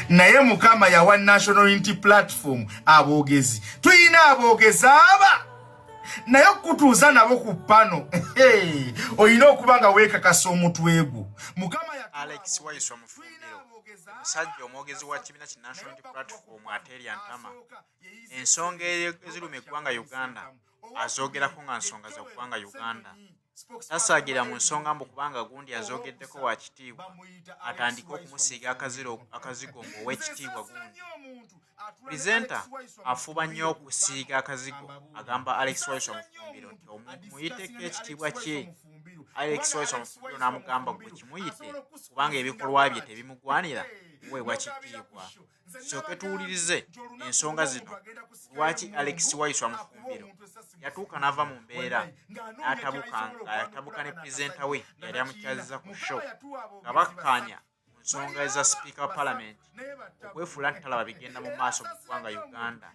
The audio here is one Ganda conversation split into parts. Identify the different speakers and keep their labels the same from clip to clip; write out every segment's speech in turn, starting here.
Speaker 1: Naye Mukama yawa National Unity Platform aboogezi. Tulina aboogezi aba, naye okutuuza nabo ku pano olina okuba nga weekakasa omutwe gwo. Mukama
Speaker 2: Alex Waiswa Mufumbiro, omusajja omwogezi wa kibiina ki National Unity Platform, ateerya ntama. Ensonga eziruma eggwanga Uganda azoogerako nga nsonga za ggwanga Uganda. Tasaagira mu nsonga mbu kubanga gundi azoogeddeko wa kitiibwa, atandike okumusiiga akazigo mbu ow'ekitiibwa gundi. Pulezidenti afuba nnyo okusiiga akazigo. Agamba Alex Waiswa Mufumbiro nti muyiteko ekitiibwa kye. Alex Waiswa Mufumbiro n'amugamba, "Gwe kimuyite, kubanga ebikolwa bye tebimugwanira kuweebwa kitiibwa." Tusooke tuwulirize ensonga zino, lwaki Alex Waiswa Mufumbiro yatuuka n'ava mu mbeera n'atabuka, ng'atabuka ne pulezidenta we yali amukyaziza ku show, nga bakkaanya ku nsonga eza sipiika wa palamenti okwefuula nti talaba bigenda mu maaso mu ggwanga Uganda.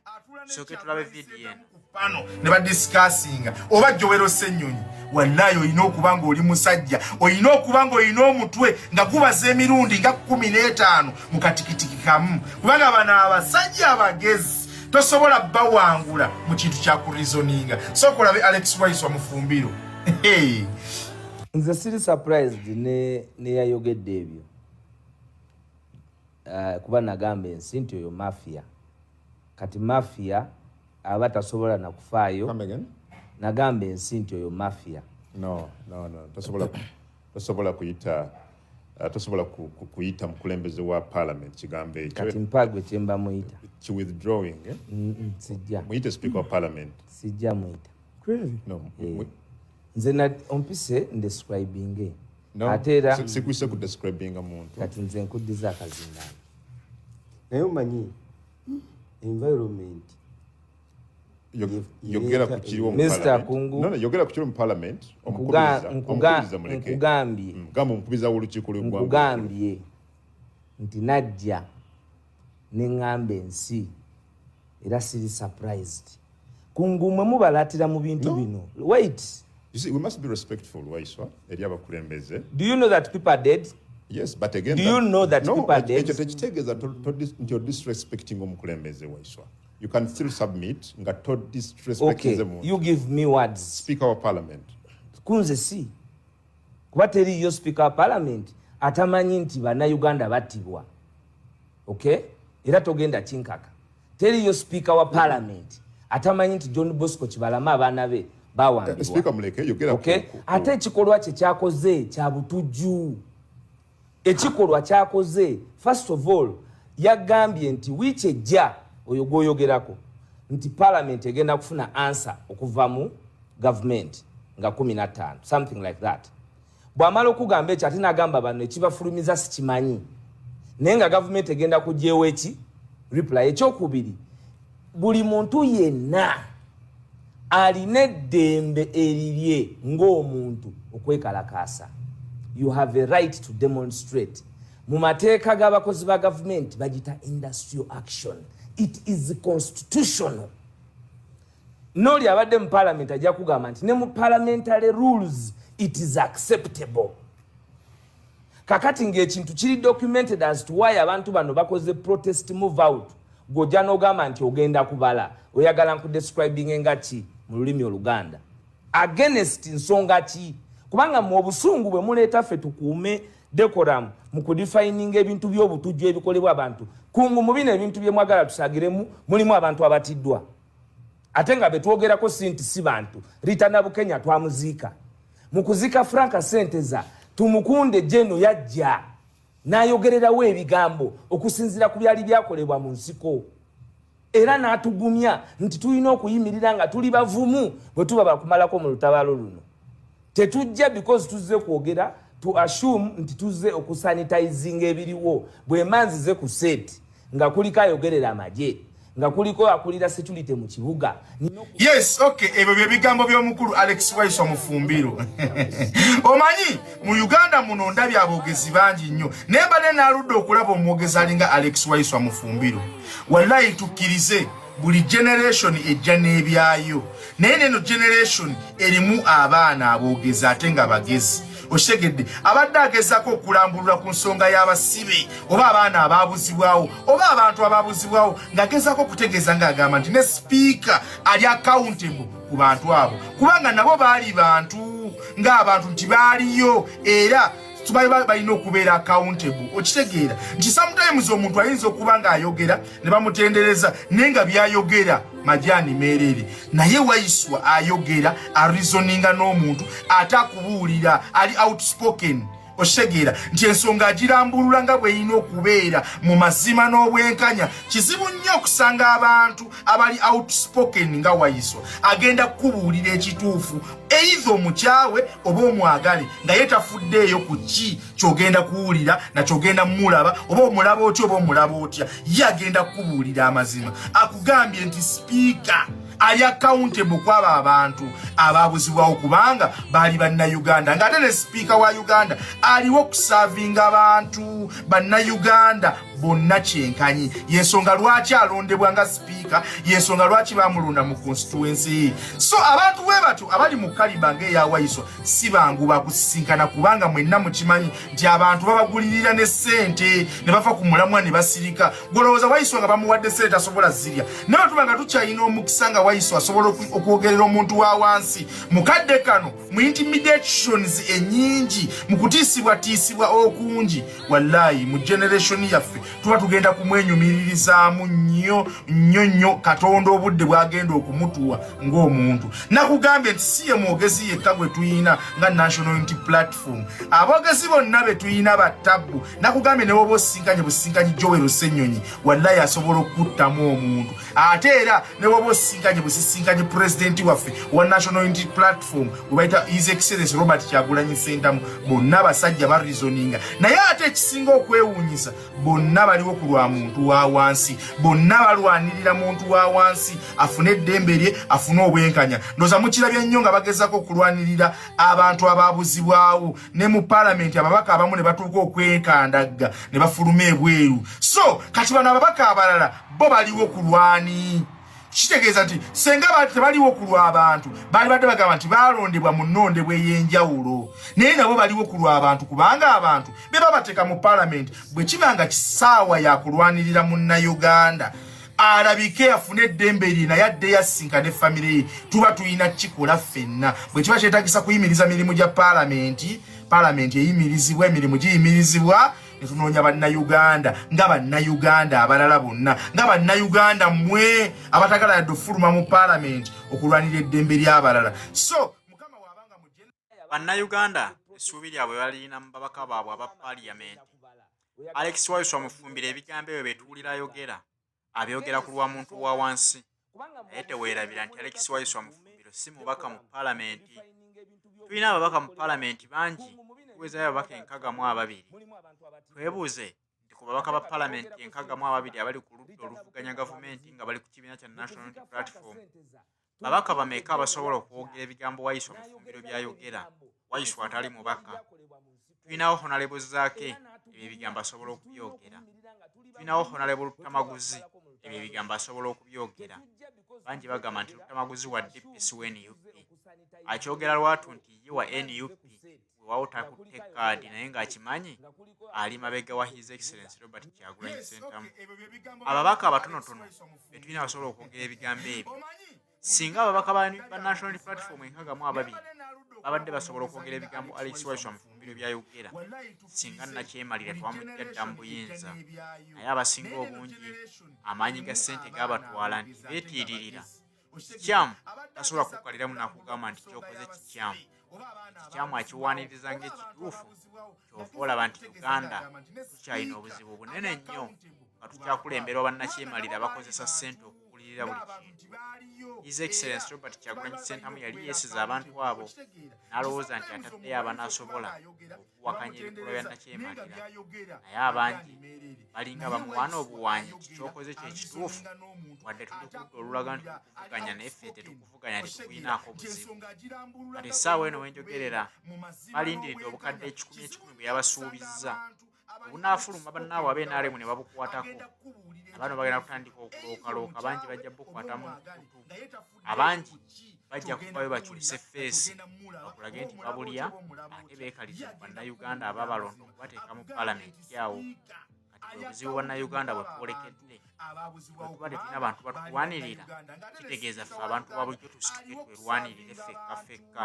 Speaker 2: Tusooke tulabe vidiyo eno.
Speaker 1: Pano ne badiscussinga oba Joel Ssenyonyi. Wallayi, olina okuba ng'oli musajja, olina okuba ng'olina omutwe nga gubaza emirundi nga 15 mu katikitiki kamu, kubanga bano abasajja abagezi tosobola bawangula mu kintu kya kureasoninga. Sooka olabe Alex Waiswa Mufumbiro. Hey.
Speaker 3: Nze siri surprised ne neyayogedde ebyo, kuba nagamba ensi nti oyo mafia. Kati mafia aba tasobola nakufaayo.
Speaker 4: Come again?
Speaker 3: Nagamba ensi nti oyo mafia.
Speaker 4: No, tosobola kuyita tosobola kuyita mukulembeze wa parliament kigambo ekyo.
Speaker 3: Kati mpagwe kyemba muyita.
Speaker 4: Ki withdrawing, eh?
Speaker 3: Sijja.
Speaker 4: Muyite speaker wa parliament.
Speaker 3: Sijja muyita.
Speaker 5: Really?
Speaker 4: No.
Speaker 3: Eh. Nze ompise ndescribinge.
Speaker 4: No.
Speaker 3: Ate era
Speaker 4: Sikuyise ku describinga muntu.
Speaker 3: Kati nze nkuddiza akazindaalo.
Speaker 5: Naye omanyi environment
Speaker 4: Yogera ku kiriwo mu
Speaker 3: Mr.
Speaker 4: parliament.
Speaker 3: Kungu.
Speaker 4: No, yogera ku kiriwo mu parliament. Omukubiriza muleke.
Speaker 3: Nkugambye.
Speaker 4: Gamba omukubiriza w'olukiiko lw'eggwanga.
Speaker 3: Nkugambye nti najja neŋŋamba ensi, era siri surprised. Kungu, mwe mubalatira mu bintu
Speaker 4: No.
Speaker 3: bino. Wait.
Speaker 4: You see, we must be respectful, Waiswa, eri abakulembeze.
Speaker 3: Do you know that people are dead?
Speaker 4: Yes, but again,
Speaker 3: Do you know that
Speaker 4: no,
Speaker 3: people are dead?
Speaker 4: Ekyo tekitegeeza nti odisrespecting omukulembeze, Waiswa. You can still submit nga to disrespecting
Speaker 3: Okay,
Speaker 4: muntu.
Speaker 3: you give me words.
Speaker 4: Speaker wa parliament.
Speaker 3: Kunze si kuba teriyo speaker wa parliament atamanyi nti Bannayuganda battibwa, okay? Era togenda kinkaka. Teriyo speaker wa parliament atamanyi nti John Bosco Kibalama abaana be bawambibwa.
Speaker 4: Speaker muleke, yogera
Speaker 3: Okay? Ate ekikolwa kye kyakoze kya butujju. Ekikolwa kyakoze, first of all, yagambye nti wiiki ejja, oyo gwoyogerako, nti parliament egenda kufuna answer okuva mu gavumenti nga 15, something like that. Bw'amala okugamba ekyo, ate n'agamba bano ekibafulumiza sikimanyi, naye nga gavumenti egenda kugyewo eki reply. Ekyokubiri, buli muntu yenna alina eddembe erirye ng'omuntu okwekalakaasa. You have a right to demonstrate. Mu mateeka g'abakozi ba gavumenti bagita industrial action. It is constitutional. N'oli abadde mu parliament ajja kugamba nti ne mu parliamentary rules it is acceptable. Kakati ng'ekintu kiri documented as to why abantu bano bakoze protest move out, gw'ojja n'ogamba nti ogenda kubala. Oyagala nkudescribing nga ki mu lulimi Oluganda? Against nsonga ki? Kubanga mu obusungu bwe muleeta, ffe tukuume decorum mu kudefininga ebintu by'obutujju ebikolebwa abantu. Kungu, mu bino ebintu bye mwagala tusagiremu, mulimu abantu abatiddwa, ate nga betwogerako si nti si bantu. Rita Nabukenya twamuziika. Mu kuziika Franka Senteza, Tumukunde jeno yajja n'ayogererawo ebigambo okusinziira ku byali byakolebwa mu nsiko, era n'atugumya nti tulina okuyimirira nga tuli bavumu bwe tuba bakumalako mu lutabaalo luno. Tetujja because tuzze kwogera to assume nti tuzze okusanitizinga ebiriwo. Bwemba nzize ku set nga kuliko ayogerera amagye, nga kuliko akulira security mu kibuga, nina
Speaker 1: Yes, okay, ebyo bye bigambo by'omukulu Alex Waiswa Mufumbiro. Omanyi mu Uganda muno ndabye aboogezi bangi nnyo, naye mbadde naaludde okulaba omwogezi alinga Alex Waiswa Mufumbiro. Wallayi, tukkirize buli generation ejja n'ebyayo, naye neno generation erimu abaana aboogezi ate nga bagezi. Okitegedde? Abadde agezaako okulambulula ku nsonga y'abasibe oba abaana abaabuzibwawo oba abantu abaabuzibwawo, ng'agezaako okutegeeza ng'agamba nti ne sipiika ali accountable ku bantu abo, kubanga nabo baali bantu ng'abantu, nti baaliyo era tubaye balina okubeera accountable. Okitegeera nti sometimes omuntu ayinza okuba ng'ayogera ne bamutendereza, naye nga byayogera majaani meerere. Naye Waiswa ayogera, areasoninga n'omuntu, ate akubuulira, ali outspoken. Okitegeera nti ensonga agirambulula nga bw'erina okubeera mu mazima n'obwenkanya. Kizibu nnyo okusanga abantu abali outspoken nga Waiswa. Agenda kukubuulira ekituufu, either omukyawe oba omwagale, nga ye tafuddeeyo ku ki kyogenda kuwulira nakyogenda mumulaba, oba omulaba otya oba omulaba otya, ye agenda kukubuulira amazima. Akugambye nti sipiika ali accountable kwabo abantu ababuzibwawo, kubanga baali Bannayuganda, ng'ate ne sipiika wa Uganda aliwo okuservinga abantu Bannayuganda bonna kyenkanyi. Yensonga lwaki alondebwa nga sipiika, yensonga lwaki bamulonda mu constituency. So abantu bwe batyo abali mu caliber ng'eya Waiswa si bangu bakusisinkana, kubanga mwenna mukimanyi nti abantu babagulirira ne ssente ne bava ku mulamwa ne basirika. Golowooza Waiswa nga bamuwadde ssente tasobola zirya? Naye tuba nga tukyalina omukisa nga Waiswa asobola okwogerera omuntu wa wansi mukadde kano, mu intimidations ennyingi, mu kutiisibwatiisibwa okungi, wallayi mu generation yaffe tuba tugenda kumwenyumiririzaamu nnyo nnyo nnyo. Katonda obudde bwagenda okumutuwa ng'omuntu. Nakugambye nti si ye mwogezi yekka gwe tuyina nga National Unity Platform. Aboogezi bonna be tuyina battabbu. Nakugambye ne woba osinkanye businkanyi Joel Ssenyonyi, wallayi asobola okukuttamu omuntu. Ate era ne woba osinkanye busisinkanye pulezidenti waffe wa National Unity Platform gwe bayita His Excellence Robert Kyagulanyi Ssentamu, bonna basajja bareasoninga. Naye ate ekisinga okwewuunyisa, bonna baliwo ku lwa muntu wa wansi, bonna balwanirira muntu wa wansi afune eddembe lye, afune obwenkanya. Ndooza mukirabye nnyo nga bagezako okulwanirira abantu ababuzibwawo ne mu paalamenti, ababaka abamu ne batuuka okwekandagga ne bafuluma ebweru. So kati bano ababaka abalala bo baliwo kulwani? Kitegeeza nti senga tebaliwo ku lw'abantu, baali badde bagamba nti balondebwa mu nnondebwa ey'enjawulo, naye nabo baliwo ku lw'abantu, kubanga abantu be babateeka mu paalamenti. Bwe kiba nga kisaawa yakulwanirira Munnayuganda alabike afune eddembe lye, naye adde yasinka ne famire ye, tuba tulina kikola ffenna. Bwe kiba kyetagisa kuyimiriza mirimu gya paalamenti, paalamenti eyimirizibwa, emirimu giyimirizibwa, ne tunoonya Bannayuganda nga Bannayuganda abalala bonna, nga Bannayuganda mmwe abatagala yadde ofuluma mu paalamenti okulwanira eddembe ly'abalala. So Mukama waabanga mu
Speaker 2: Bannayuganda essuubi lyabwe balirina mu babaka baabwe aba paaliyamenti. Alex Waiswa Mufumbiro ebigambo ebyo bye tuwulira ayogera, abyogera ku lwa muntu wa wansi. Naye teweerabira nti Alex Waiswa Mufumbiro si mubaka mu paalamenti. Tulina ababaka mu paalamenti bangi, tuwezayo ababaka 62. Twebuuze nti ku babaka ba paalamenti 62 abali ku ludda oluvuganya gavumenti nga bali ku kibiina kya National Unity Platform, babaka bameka abasobola okwogera ebigambo Waiswa Mufumbiro by'ayogera, Waiswa atali mubaka? Tulinawo Honorable Zaake, ebyo ebigambo asobola okubyogera. Tulinawo Honorable Lutamaguzi, ebyo ebigambo asobola okubyogera. Bangi bagamba nti Lutamaguzi wa DP si wa NUP. Akyogera lwatu nti ye wa NUP, weewaawo takutte kaadi, naye ng'akimanyi ali mabega wa His Excellence Robert Kyagulanyi Ssentamu. Ababaka abatonotono be tulina abasobola okwogera ebigambo ebyo. Singa ababaka ba National Unity Platform 62 babadde basobola okwogera ebigambo Alex Waiswa Mufumbiro by'ayogera, singa Nakyemalira twamujja dda mu buyinza. Naye abasinga obungi amaanyi ga ssente gaabatwala nti beetiiririra. Kikyamu tasobola kukaliramu n'akugamba nti ky'okoze kikyamu. Ekikyamu akiwaaniriza ng'ekituufu. Ky'ova olaba nti Uganda tukyalina obuzibu bunene nnyo, nga tukyakulemberwa bannakyemalira bakozesa ssente okugulirira buli kintu. His Excellence Robert Kyagulanyi Ssentamu yali yeesize abantu abo n'alowooza nti ataddeyo abanaasobola okuwakanya ebikolwa bya Nakyemalira, naye abangi balinga bamuwaana obuwanyi nti ky'okoze kye kituufu, wadde tuli ku ludda olulaga nti tukuvuganya, naye ffe tetukuvuganya, tetukuyinaako buzibu. Kati essaawa eno wenjogerera balindiridde obukadde 100 100 bwe yabasuubizza obunaafuluma bannaabwe aba NRM ne babukwatako. Nabano bagenda kutandika okulookalooka, bangi bajja bukwata mu nkukutu, abangi bajja kuvayo bakyuse feesi bakulage nti babulya ate beekalize ku Bannayuganda ababalonda okubateeka mu palamenti awo. Kati bwe buzibu Bannayuganda bwe twolekedde. Bwe tuba tetulina bantu batulwanirira, kitegeeza ffe abantu ba bulijjo tusituke twerwanirire ffekka ffekka.